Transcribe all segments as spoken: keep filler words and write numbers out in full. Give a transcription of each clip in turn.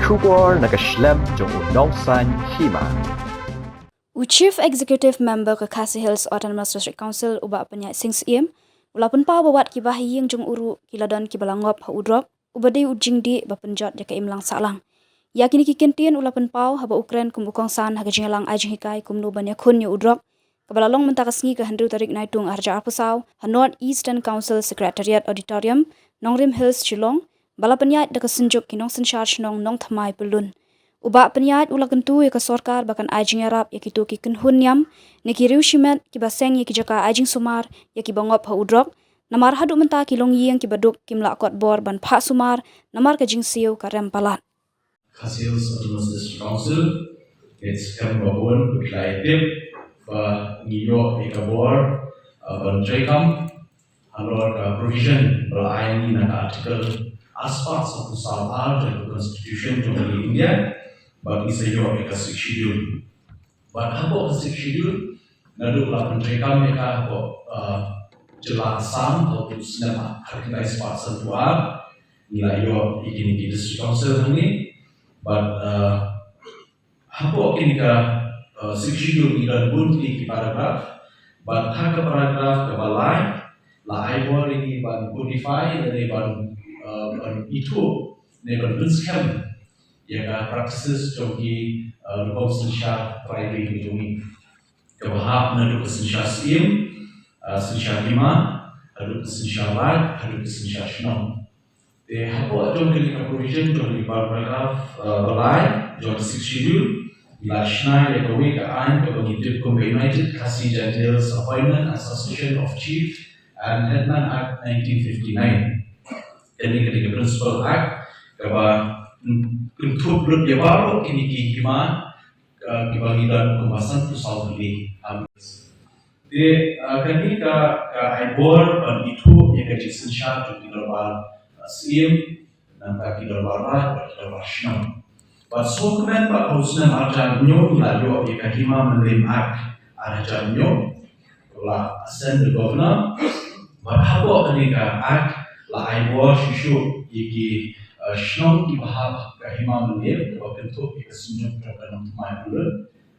Khubor na ka shlem jong u nongsan hima. U Chief Executive Member ka Khasi Hills Autonomous District Council, u Bah Pyniaid Sing Syiem, u la pynpaw ba wat kiba ha ïing jong u ruh ki la don kiba la ngop ha u drok, uba dei u jingdih ba pynjot ïa ka imlang sahlang. Ïa kine ki kyntien u la pynpaw haba u kren kum u kongsan ha ka jingïalang ai jinghikai kumno ban ïakhun ïa u drok, kaba la long mynta ka sngi ka hynriew tarik Naitung arhajar arphew saw, ha North Eastern Council Secretariat Auditorium, Nongrim Hills, Shillong, ba la pynïaid da ka Synjuk ki Nongsynshar Shnong Nongthymmai Pyllun. U Bah Pyniaid u la kyntu ïa ka sorkar ba kan ai jingïarap ïa kito ki kynhun niam ne ki riew shimet kiba seng ïa ki jaka ai jingsumar ïa kiba ngop ha u drok, namar haduh mynta ki longïing kiba duk kim lah kot bor ban phah sumar namar ka jingsiew ka rem palat. Khasi Hills Autonomous District Council, its kam babun, kutlai tip, ba ngi ïoh ïa ka bor, uh, ban treikam halor ka provision ba la ai ngi na ka article arspah sanphew saw A jong ka Constitution jong ka India, ba ngi sa ïoh ïa ka Sixth Schedule. Bad hapoh ka Sixth Schedule, naduh la pyntreikam ïa ka hapoh, uh, jylla Assam, hapoh u snem khatkhyndai spah sanphew ar, ngi la ïoh ïa kine ki District Council hangne. Bad, uh, hapoh kine ka, uh, Sixth Schedule ngi don bun tylli ki paragraph. Bad ha ka paragraph kaba lai, la ai bor ïa ngi ban codify lane ban, uh, ban ithuh ne ban pynskhem ïa ka practices jong ki, uh, rukom synshar trai dei jong ngi. Kaba hap naduh ka synshar syiem, uh, synshar hima, haduh ka synshar lad, haduh ka synshar shnong. Te hapoh jong kane ka provision jong kane ka paragraph, uh, ba lai jong ka Sixth Schedule, la shna ïa kawei ka aiñ kaba ngi tip kum ka United Khasi Jaintia Hills Appointment and Succession of Chief and Headman Act nineteen fifty-nine. Kane ka dei ka Principal Act kaba, mm, kynthup lut ïa baroh kine ki hima, uh, kiba ngi don kumba sanphew saw tylli. Te, uh, kane ka, ka ai bor ban ithuh ïa ka jingsynshar jong ki dorbar, uh, syiem, nangta ki dorbar lad bad ki dorbar shnong. Bad sngewkmen ba ha u snem arhajar hynñiew ngi la ïoh ïa ka Hima Mylliem Act arhajar hynñiew, la assent the governor. Bad hapoh kane ka Act la ai bor shuh shuh ïa ki, uh, shnong kiba hap ka Hima Mylliem, kaba kynthup ïa ka Synjuk jong ka Nongthymmai Pyllun,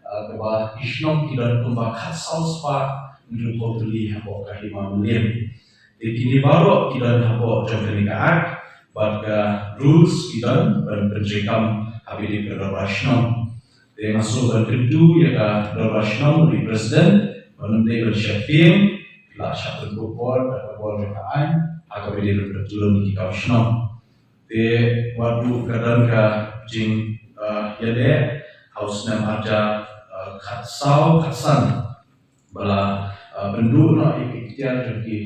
uh, kaba ki shnong ki don kumba khatsaw spah hynriewphew tylli hapoh ka Hima Mylliem. Te kine baroh ki don hapoh jong kane ka Act, bad ka rules ki don ban pyntreikam ha kaba ïadei ka dorbar shnong. Te nga sngewbha ban kyntu ïa ka dorbar shnong, u President, ban ym dei ban sheptieng, la shah pynkupbor da ka bor jong ka aiñ ha kaba ïadei ban pyntlun ïa ki kam shnong. Te wat ruh ka don ka jing, eh, ïaleh ha u snem arhajar, eh, khatsaw khatsan, ba la, eh, pynduh noh ïa ki iktiar jong ki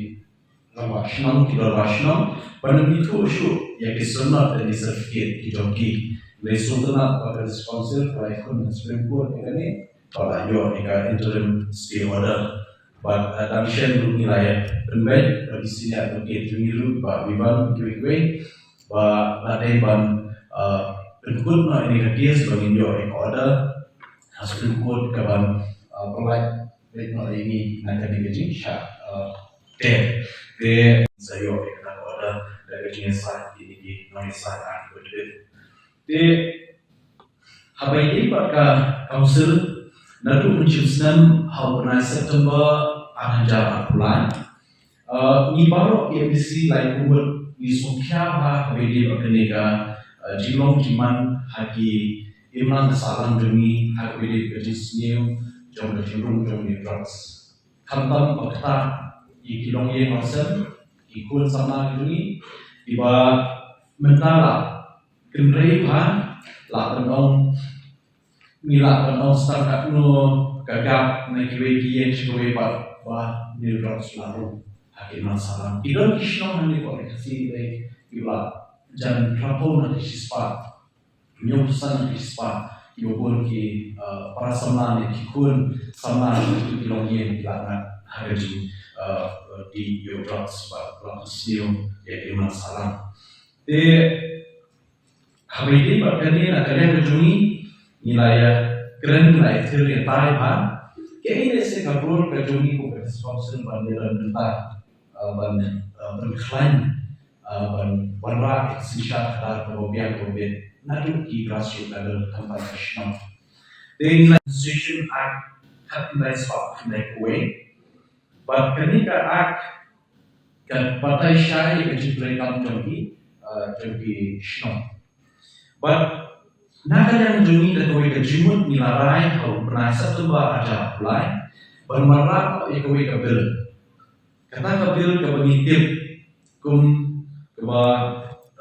rangbah shnong, ki dorbar shnong, ban ym ithuh shuh ïa ki sanad lane certificate ki jong ki. Hynrei sngewtynnat ba ka District Council ka la ïakhun ha Supreme Court ïa kane, ba la ïoh ïa ka interim stay order. Bad, eh, tang shen ruh ngi la ïa pynbeit bad i senior advocate jong ngi ruh, Bah Vivan, kiwei kiwei, ba la dei ban, eh, pynkut noh ïa kane ka case ba ngin ïoh ïa ka order ha Supreme Court kaban, eh, pynlait beit noh ïa ngi na kane ka jingshah, eh, ter. Te sa ïoh ïa kane ka order da ka jingïasaid ïa kine ki nongïasaid aiñ kiba dei. Te haba ïadei bad ka Council, naduh mynshem snem ha u bnai September arhajar arphew lai, eh, ngi baroh ki M D C lai kumut ngi sngewkhia bha haba ïadei bad kane ka, eh, jinglong jingman ha ki imlang sahlang jong ngi ha kaba ïadei bad ka jingsniew jong ka jingrung jong ki drugs. Khamtam ba ktah ïa ki longïing longsem, ki khun samla ki jong ngi, kiba mynta la kynrei bha, la pynlong, ngi la pynlong stad katno ka gap na kiwei ki ïing sha kawei bad ba ngi la rung ha ki imlang sahlang. Ki don ki shnong hangne hapoh Ri Khasi Hills kiba la jan phraphew na ki shispah, hynñiewphew san na ki shispah, kiba bun ki, uh, para samla ne ki khun samla na kitu ki longïing ki la ngat ha ka jing, uh, dih ïa u drugs bad la sniew ïa ki imlang sahlang. Te haba ïadei bad kane na ka liang ka jong ngi, ngi la ïa kren, ngi la ïa thir ïa tai bha. Kaei lehse ka role ka jong ngi kum ka District Council ban ïa don bynta, uh, ban, uh, pynkhlaiñ, uh, ban wanrah ïa ka synshar khadar kaba biang kaba bit naduh ki grassroots level khamtam ka shnong. Te ngi la Association Act khatkhyndai spah khyndai kawei. Bad kane ka Act ka batai shai ïa ka jingtrei kam jong ki, uh, jong ki shnong. Bad na ka liang jong ngi da kawei ka jingmut ngi la rai ha u bnai September arhajar arphew lai ban wanrah ïa kawei ka bill. Kata ka bill kaba ngi tip kum kaba,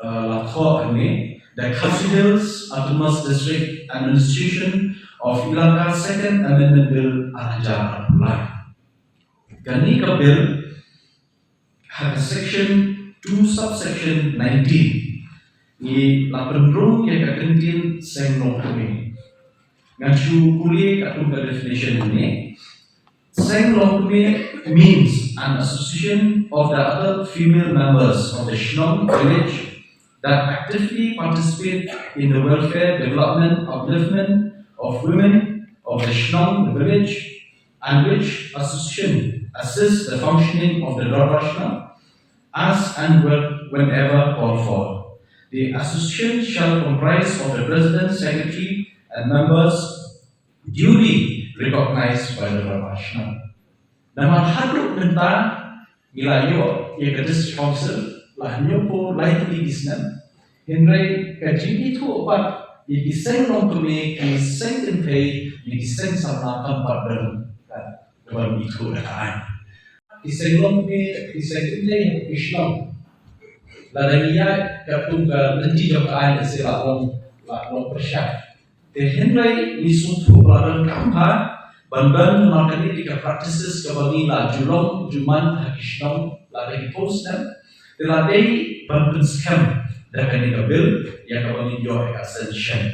uh, la thoh hangne, the Khasi Hills Autonomous District Administration of Elaka Second Amendment Bill arhajar arphew lai. Kane ka bill ha ka section two subsection nineteen ngi la pynrung ïa ka kyntien seng longkmie. Ngan shu pule katkum ka definition hangne. Seng longkmie means an association of the adult female members of the shnong village that actively participate in the welfare, development, upliftment of women of the shnong village, and which association assists the functioning of the Dorbar Shnong as and when, whenever called for. The association shall comprise of the president, secretary, and members duly recognized by the Dorbar Shnong. Namar haduh mynta ngi la ïoh ïa ka District Council la hynñiewphew lai tylli ki snem. Hynrei ka jingithuh pat ïa ki seng longkmie, ki seng kynthei, ïa ki seng samla kam pat don. Kaba ithuh da ka aiñ. Ki seng longkmie, ki seng kynthei, ki shnong. Lada ngi ïaid katkum ka lynti jong ka aiñ, lehse la long, la long pyrshah. Te hynrei ngi sngewthuh ba la donkam bha ban don, namar kane dei ka practices kaba ngi la ju long ju man ha ki shnong la dei ki phew snem. Te la dei ban pynskhem da kane ka bill ïa kaba ngin ïoh ïa ka sanction.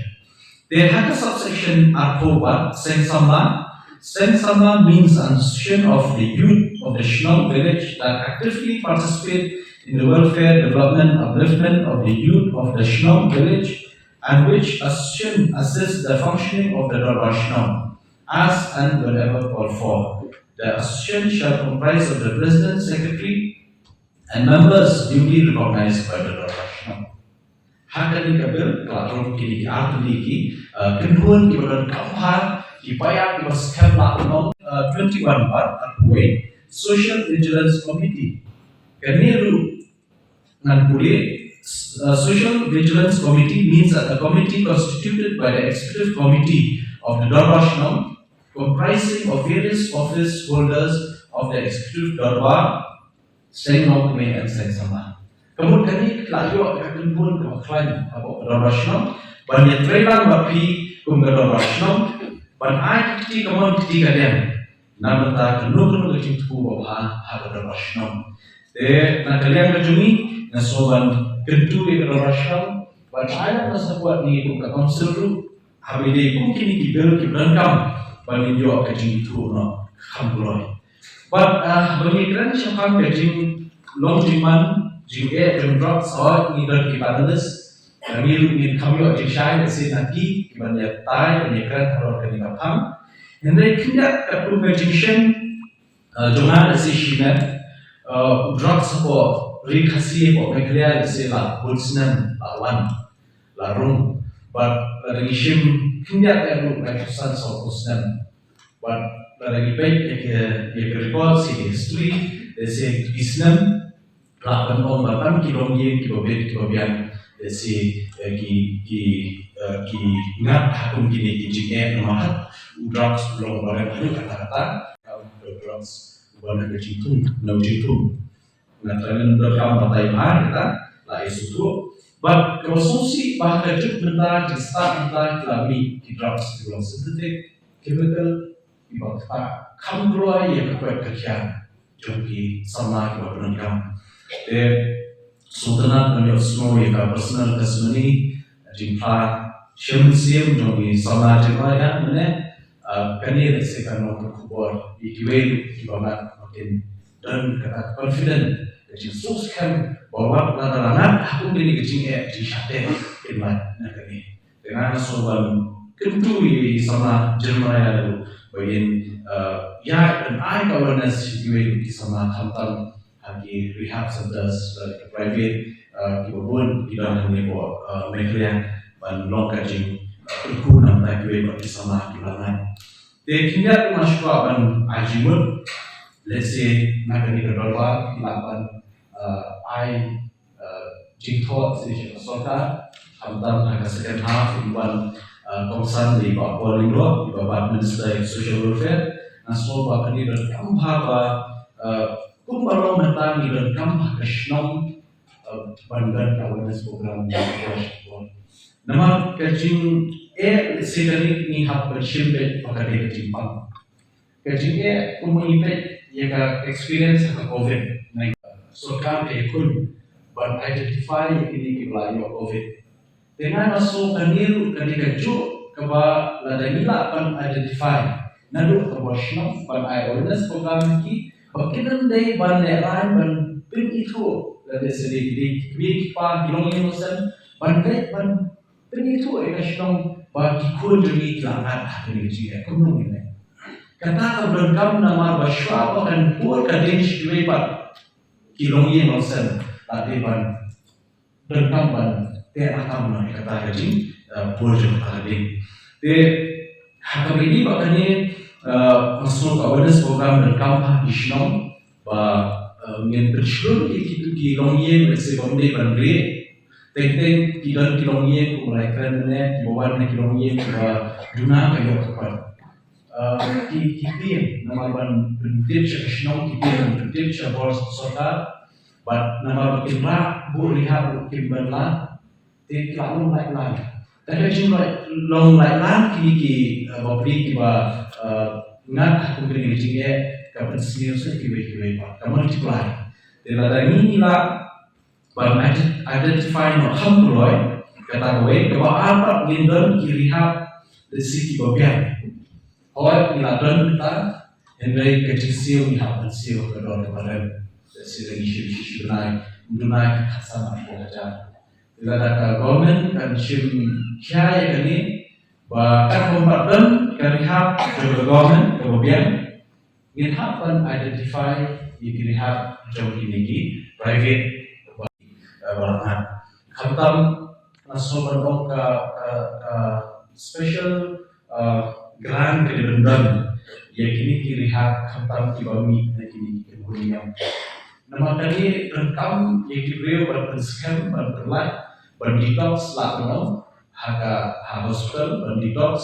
Te ha ka subsection arphew, seng samla. Seng samla means an association of the youth of the shnong village that actively participate in the welfare, development, upliftment of the youth of the shnong village, and which association assists the functioning of the Dorbar Shnong as and whenever called for. The association shall comprise of the president, secretary, and members duly recognized by the Dorbar Shnong. Ha kane ka bill ka la rung kine ki artylli ki, uh, kynhun kiba donkam bha, ki paidbah kiba skhem la long, uh, twenty-one bar arphew wei, Social Vigilance Committee. Kane ruh ngan pule, uh, Social Vigilance Committee means that a committee constituted by the executive committee of the Dorbar Shnong, comprising of various office holders of the executive Dorbar, seng longkmie and seng samla. Ka mut kane ka la ïoh ka kynhun kaba khlaiñ hapoh ka Dorbar Shnong ban ïatreilang bad phi kum ka Dorbar Shnong ban ai ka kti kamon kti kadiang na bynta kano kano ka jingthmu ba bha ha ka Dorbar Shnong. Te na ka liang ka jong ngi nga sngew ban kyntu ïa ka Dorbar Shnong ban ai lad na support ngi kum ka council ruh haba ïadei kum kine ki bill kiba donkam ban ngin ïoh ka jingithuh noh kham kloi. Bad, ah, ba ngi kren shaphang ka jinglong jingman jingeh jong drugs, hooid ngi don ki panelist, ngi ruh ngin kham ïoh jingshai lehse na ki kiban ïatai ban ïakren halor kane ka phang. Hynrei khyndiat katkum ka jingshim, ah, jong nga lehse shimet, ah, u drugs hapoh Ri Khasi hapoh Meghalaya lehse la bun snem la wan la rung. Bad lada ngi shim khyndiat ïa ruh laiphew san sawphew snem. Bad lada ngi peit ïa ka, ïa ka record, ïa ka history, lehse ki snem la pynbor ba tam ki longïing kiba bit kiba biang, lehse, eh, ki, ki, eh, ki ngat ha kum kine ki jingeh namar u drugs u long ba rem haduh katta katta. Drugs uba na ka jingthung, na u jingthung. Nga trai ngan donkam batai bha kita la ïa sngewthuh. Bad kaba sngewsih ba ha ka juk mynta, jingstad mynta ki la mih ki drugs kiba long synthetic, chemical, kiba ktah kham kloi ïa ka koit ka khian jong ki samla kiba pyndonkam. Te sngewtynnat ban ïohsngew ïa ka personal testimony jingphla shem mynsiem jong ki samla jingmara ïa mynne. Ah, kane lehse kan long ka khubor ïa kiwei kiba mad ba kin don kata ka confident, ka jingsngewskhem ba wat lada la ngat ha kum kine ki jingeh jingshah teh kin lait na kane. Te nga sngew ban kyntu ïa i samla jingmara ïa ruh ba in, ah, ïa ban ai ka awareness ïa kiwei ki samla khamtam ha ki rehab centers, uh, ki private, uh, kiba bun ki don hangne hapoh, uh, Meghalaya ban long ka jing, uh, kyrkhu namar kiwei pat ki samla kiba la ngat. Te khyndiat nga sngewbha ban ai jingmut, let's say, na kane ka dorbar ki lah ban, uh, ai, uh, jingthoh sha ka sorkar, khamtam ha ka second half, in wan, uh, kongsan da i Bah Paul Lyngdoh, i ba Minister Social Welfare. Nga sngewbha kane donkam bha ba, uh, kumba long mynta ngi donkam ha ka shnong, uh, ban don ka awareness program. Namar ka jingeh, let's say, kane ngi hap ban shim beit ba ka dei ka jingpang. Ka jingeh, kumba ngi peit ïa ka experience ha ka covid nineteen, sorkar ka ïakhun ban identify ïa kine kiba la ïoh covid. Te nga sngew kane ruh ka dei kajuh kaba lada ngi lah ban identify naduh kaba shnong, ban ai awareness program ïa ki, ba kin ym dei ban lehrain ban pynithuh, lada sdang ki dei ki kmie ki kpa ki longïing longsem, ban leit ban pynithuh ïa ka shnong ba ki khun jong ngi ki la ngat ha kane ka jingeh, kumno ngin leh. Kata ka donkam namar ba shuwa ba kan pur ka ding sha kiwei pat ki longïing longsem, la dei ban donkam ban teh lakam noh ïa kata ka jing, eh, pur jong kata ka ding. Te ha kaba ïadei bad kane, eh, nga sngew ka awareness program donkam ha ki shnong ba, eh, ngin pynshlur ïa kito ki longïing, let's say, bym dei ban rieh. Teng teng ki don ki longïing kumba la kren mynne, kiba wan na ki longïing kiba duna ka ïoh ka kot. Eh, ki, ki tieng namar ban pyntip sha ka shnong, ki tieng ban pyntip sha bor sorkar. Bad namar ba kin rah buh rehab ruh kim don lad, te ki la long laitlan. Te ka jinglong laitlan kine ki, eh, bapli kiba, eh, ngat ha kum kine ki jingeh ka pynsniew sa kiwei kiwei pat, ka multiply. Te lada ngi ngi lah ban ident-, identify noh kham kloi, kata kawei, kaba ar pat ngin don ki rehab, let's say, kiba biang. Hooid, ngi la don mynta, hynrei ka jingsiew ngi hap ban siew ha ka dor kaba rem. Let's say, da ngi shim shi shi bnai, ym duna ki khatsan arphew hajar. Lada ka government kan shim khia ïa kane, ba katkum pat don ka rehab jong ka government kaba biang, ngin hap ban identify ïa ki rehab jong kine ki private ba, eh, ba la ngat. Khamtam nga sngew ban ong ka, ka, ka special, eh, grant ka dei ban don ïa kine ki rehab khamtam kiba mih na kine ki kynhun niam. Namar kane donkam ïa ki briew ban pynskhem, ban pynlait, ban detox, lah ban ong ha ka, ha hospital ban detox.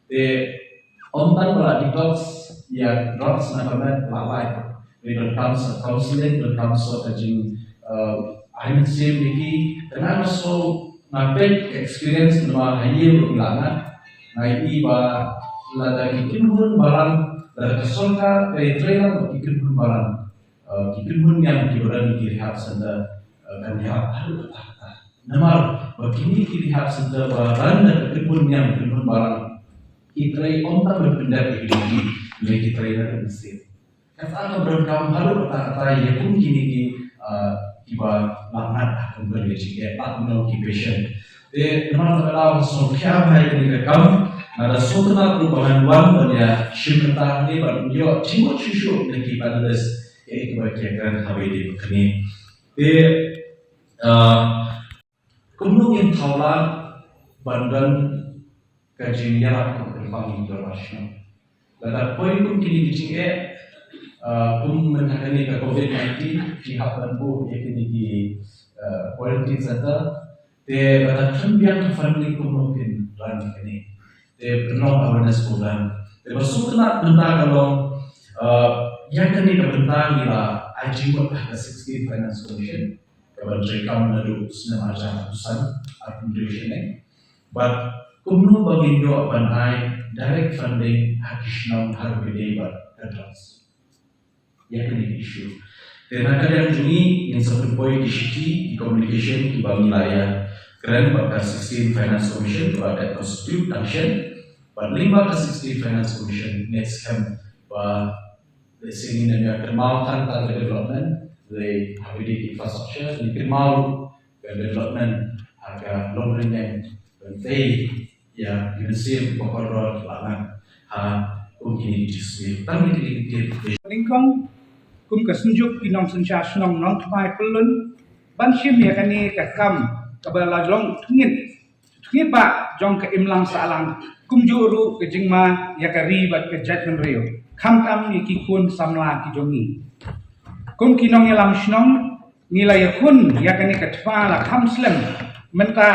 Te ym tang ba la detox ïa drugs na ka met, la lait. Te donkam sa counseling, donkam sa ka jing, eh, ai mynsiem ïa ki. Te nga sngew, nga peit ka experience namar ha ïing ruh la ngat. Nga ïohi ba lada ki kynhun balang, lada ka sorkar ka ïatrei lang bad ki kynhun balang, eh, ki kynhun niam kiba don ha ki rehab center, eh, kan ïarap haduh katta katta. Namar ba kine ki rehab center ba run da ka kynhun niam, kynhun balang, ki trei ym tang ban pyndep ïa kine ki, hynrei ki trei na ka mynsiem. Kata ka donkam haduh katta katta ïa kum kine ki, eh, kiba la ngat ha kum kane ka jingeh, lah ban ong ki patient. Te namar kata ka daw nga sngew khia bha ïa kane ka kam, nga da sngewtynnat ruh ba ngan wan ban ïa shim bynta hangne ban ïoh jingmut shuh shuh na ki panelist ïa kiba ki ïakren ha kaba ïadei bad kane. Te, ah, kumno ngin thaw lad ban don ka jingïarap kaba kyrpang ïa ki dorbar shnong. Lada poi kum kine ki jingeh, ah, kum mynta kane ka covid nineteen, ki hap ban buh ïa kine ki, ah, quarantine center. Te lada khlem biang ka funding kumno phin run ïa kane. Te pynlong awareness program. Te ba sngewtynnat mynta ka long, ah, ïa kane ka bynta ngi la ai jingmut ha ka sixteen Finance Commission, kaban treikam naduh u snem arhajar arphew san, arphew hynriew shane. Bad kumno ba ngin ïoh ban ai direct funding ha ki shnong ha kaba ïadei bad ka drugs. Ïa kane ka issue. Te na ka liang jong ngi ngin sa pynpoi ki shithi, ki communication kiba ngi la ïa kren bad ka sixteen Finance Commission kaba dep constitute tang shen. Bad lyngba ka sixteen Finance Commission ngin skhem ba, let's say, ngin ym ïa kynmaw tang tang ka development, lei ha kaba ïadei ki infrastructure, ngin kynmaw ka development ha ka long rynïeng, ban tei ïa ki mynsiem ba kordor kiba la ngat ha kum kine ki jingsniew. Tang kine ki, ki, ki. Nyngkong, kum ka Synjuk ki Nongsynshar Shnong Nongthymmai Pyllun ban shim ïa kane ka kam kaba la long tngit tngit ba jong ka imlang sahlang, kumjuh ruh ka jingma ïa ka ri bad ka jaitbynriew, khamtam ïa ki khun samla ki jong ngi. Kum ki nongïalam shnong, ngi la ïakhun ïa kane ka thma la kham slem mynta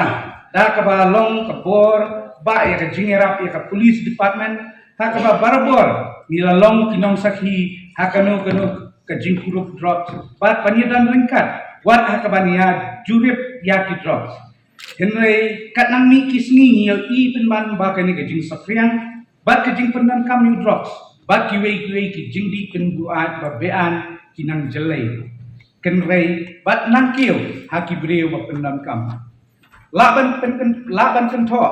da kaba long ka bor ba ïa ka jingïarap ïa ka police department, ha kaba barabor ngi la long ki nongsakhi ha kano kano ka jingkurup drugs bad ban ïadon ryngkat wat ha kaban ïa jurip ïa ki drugs. Hynrei katnang mih ki sngi ngi ïohi pynban ba kane ka jingsaphriang bad ka jingpyndonkam ïa u drugs bad kiwei kiwei ki jingdih pynbuaid ba beaiñ ki nang jyllei, kynrei bad nangkiew ha ki briew ba pyndonkam. Lah ban pyn, lah ban kynthoh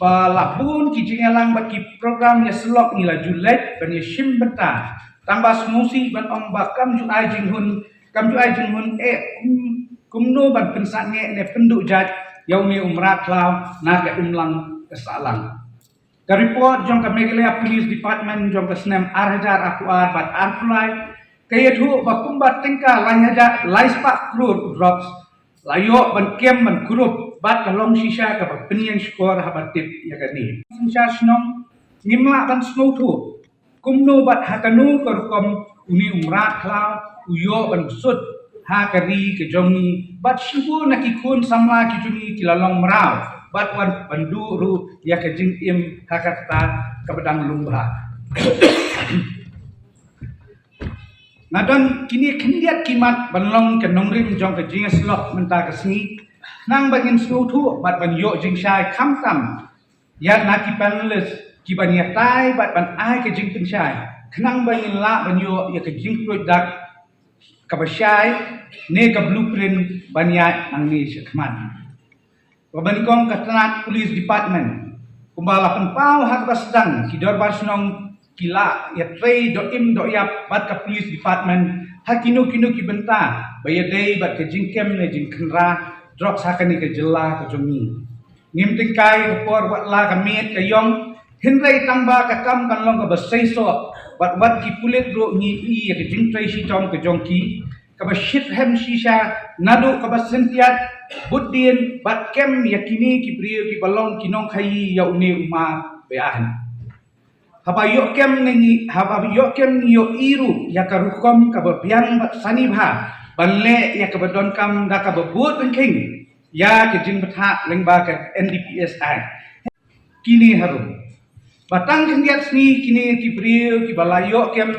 ba la bun ki jingïalang bad ki program ïasyllok ngi la ju leit ban ïashim bynta, tang ba sngewsih ban ong ba kam ju ai jinghun, kam ju ai jinghun eh kum, kumno ban pynsangeh ne pynduh jait ïa une u mrad khlaw na ka imlang ka sahlang. Ka report jong ka Meghalaya Police Department jong ka snem ar hajar arphew ar bad arphew lai ka ïathuh ba kumba tyngka lai hajar lai spah klur u drugs la ïoh ban kem ban kurup bad ka long shisha kaba pynïeng shkor haba tip ïa kane. Synshar shnong ngim lah ban sngewthuh kumno bad ha kano ka rukom une u mrad khlaw u ïoh ban bsut ha ka ri ka jong ngi bad shibun na ki khun samla ki jong ngi ki la long mraw bad wan ban duh ruh ïa ka jingim ha kata kaba dang lung bha. Nga don kine khyndiat ki mat ban long ka nongrim jong ka jingïasyllok mynta ka sngi, khnang ba ngin sngewthuh bad ban ïoh jingshai khamtam ïa na ki panelist ki ban ïatai bad ban ai ka jingpynshai khnang ba ngin lah ban ïoh ïa ka jingkyrduh dak kaba shai ne ka blueprint ban ïaid nangne shakhmat. Kaba nyngkong, ka tnat Police Department kumba la pynpaw ha kaba sdang, ki dorbar shnong ki la ïatrei doh im doh ïap bad ka Police Department ha kino kino ki bynta ba ïadei bad ka jingkem ne jingkhynra drugs ha kane ka jylla ka jong ngi. Ngim tyngkai ka por wat la ka miet ka ïong, hynrei tang ba ka kam kan long kaba seisoh bad wat ki pulit ruh ngi ïohi ïa ka jingtrei shitom ka jong ki kaba shit hem shisha naduh kaba syntiat, bud dien bad kem ïa kine ki briew kiba long ki nongkhaïi ïa une u mar beaiñ. Haba ïoh kem ne ngi, haba ïoh kem ngi ïohi ruh ïa ka rukom kaba biang bad sani bha ban leh ïa kaba donkam da kaba bud ryngkhing ïa ka jingbthah lyngba ka N D P S Act. Kine harum ba tang khyndiat sngi kine ki briew kiba la ïoh kem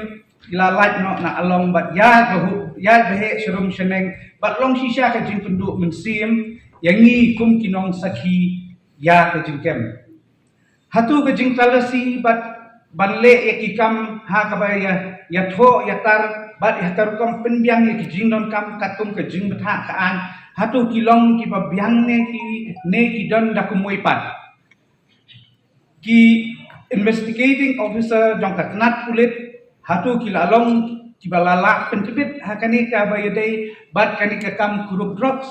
ki la lait noh na along bad ïaid ba hu, ïaid ba heh sharum shaneng bad long shisha ka jingpynduh mynsiem ïa ngi kum ki nongsakhi ïa ka jingkem. Hato ka jingtalasi bad ban leh ïa ki kam ha kaba ïa, ïathoh ïatar bad ïa ka rukom pynbiang ïa ki jingdonkam katkum ka jingbthah ka aiñ, hato ki long kiba biang ne ki, ne ki don da kumwei pat? Ki investigating officer jong ka tnat pulit, hato ki la long kiba la lah pyntbit ha kane kaba ïadei bad kane ka kam kurup drugs?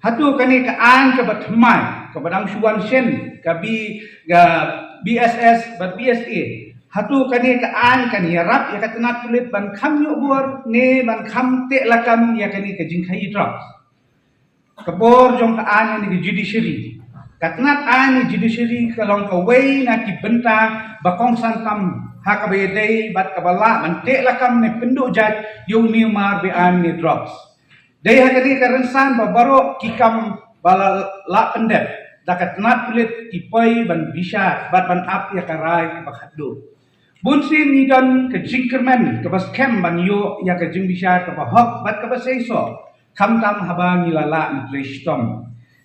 Hato kane ka aiñ kaba thymmai kaba dang shu wan shen, ka B, ka B S S bad B S A, hato kane ka aiñ kan ïarap ïa ka tnat pulit ban kham ïoh bor ne ban kham teh lakam ïa kane ka jingkhaïi drugs? Ka bor jong ka aiñ ne ka judiciary, ka tnat aiñ ne judiciary ka long kawei na ki bynta ba kongsan tam ha kaba ïadei bad kaba lah ban teh lakam ne pynduh jait ïa une u mar beaiñ ne drugs. Dei ha kane ka rynsan ba baroh ki kam ba la lah pyndep da ka tnat pulit ki poi ban bishar bad ban ap ïa ka rai kaba khatduh. Bunsien ngi don ka jingkyrmen kaba skhem ban ïoh ïa ka jingbishar kaba hok bad kaba seisoh, khamtam haba ngi la lah ban trei shitom.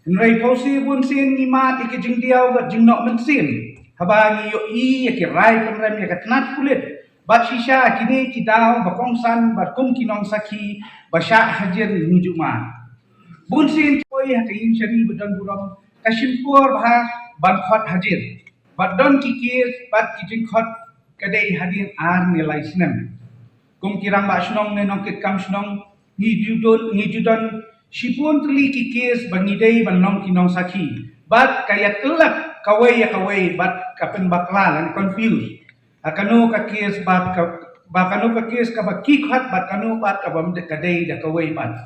Hynrei phewse bunsien ngi mad ïa ka jingdiaw bad jingnoh mynsiem haba ngi ïohi ïa ki rai pynrem ïa ka tnat pulit bad shisha kine ki daw ba kongsan bad kum ki nongsakhi ba shah hajir ngi ju mad. Bunsien ki poi ha ka ïing shari ba don burom, ka shim por bha ban khot hajir bad don ki kes bad ki jingkhot ka dei hadien ar ne lai snem. Kum ki rangbah shnong ne nongkitkam shnong, ngi ju don, ngi ju don shibun tylli ki kes ba ngi dei ban long ki nongsakhi bad ka ïatyllep kawei ïa kawei bad ka pynbakla lane confuse. Ha kano ka kes bad ka, ba kano ka kes kaba ki khot bad kano pat kaba mdei ka dei da kawei pat.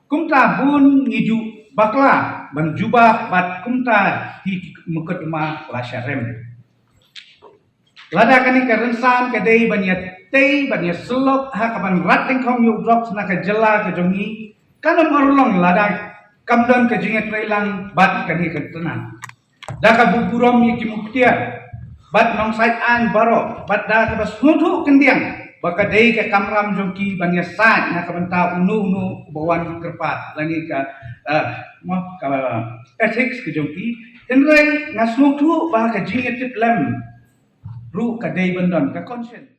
Kumta bun ngi ju bakla ban jubab bad kumta hi ki mukotduma la sharem. Lada kane ka rynsan ka dei ban ïa tei ban ïa sylok ha ka ban rat dengkhong ïa u drugs na ka jylla ka jong ngi, kan ym urlong lada kam don ka jingïatreilang bad kane ka tnat. Da ka burom ïa ki muktiar bad nongsaid aiñ baroh bad da kaba sngewthuh khyndiat ba ka dei ka kamram jong ki ban ïasaid na ka bynta uno uno uba wan kyrpad lane ka, eh, mo, ka ethics ka jong ki. Hynrei nga sngewthuh ba ka jingïatiplem ruh ka dei ban don ka conscience.